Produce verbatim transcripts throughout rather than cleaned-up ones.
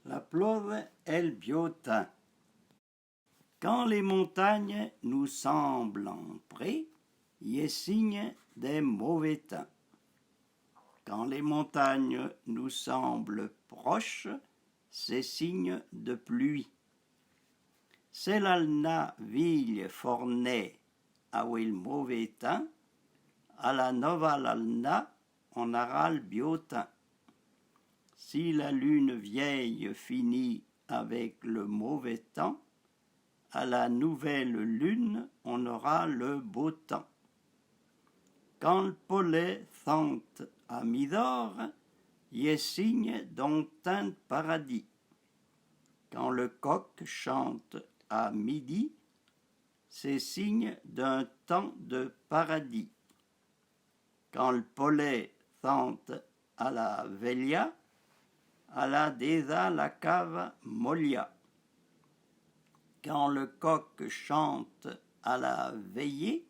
La plove è le biô tin. Quand les montagnes nous semblent près, y è signe de môvé tin. Quand les montagnes nous semblent proches, c'est signe de pluie. Se la lna vîlye fornè avoué le môvé tin, a la nova la lna on ara le biô tin. Si la lune vieille finit avec le mauvais temps, à la nouvelle lune, on aura le beau temps. Quand le polè sante a midor, y è signe d'on tin de paradis. Quand le coq chante à midi, c'est signe d'un temps de paradis. Quand le polè sante a la vèlya, a la déza la cava molya. Quand le coq chante à la veillée,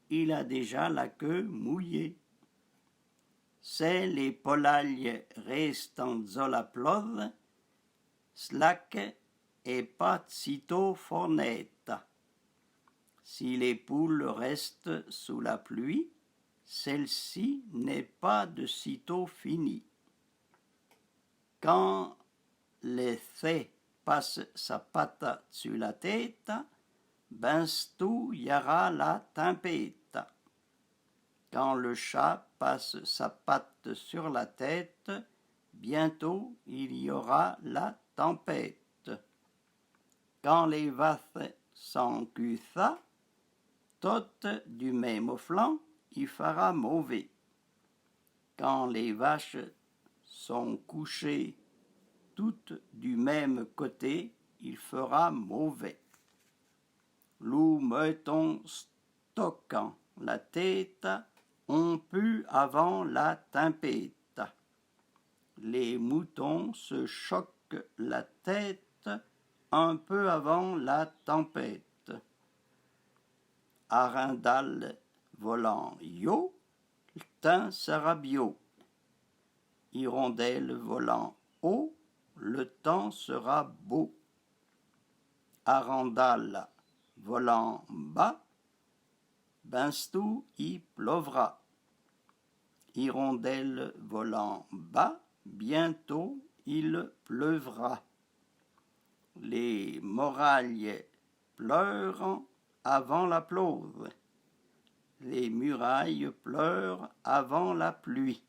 il a déjà la queue mouillée. Se le polalye rèstan zo la plove, slaque è pa tsitô fornèta. Si les poules restent sous la pluie, celle-ci n'est pas de sitôt finie. Quand le tsè passe sa pata su la tèta, bin stou y ara la timpèta. Quand le chat passe sa patte sur la tête, bientôt il y aura la tempête. Quand le vatse son cutsa, tote du mèmo flan, i fera môvé. Quand les vaches sont couchées toutes du même côté, il fera mauvais. Lu meuton stocan la tèta on pu avan la timpèta. Les moutons se choquent la tête un peu avant la tempête. Arindale volan yo, le tin sera biô. Hirondelle volant haut, le temps sera beau. Arindale volant bas, bin stou i plovra. Hirondelle volant bas, bientôt il pleuvra. Les moralye pleuran avan la plove. Les murailles pleurent avant la pluie.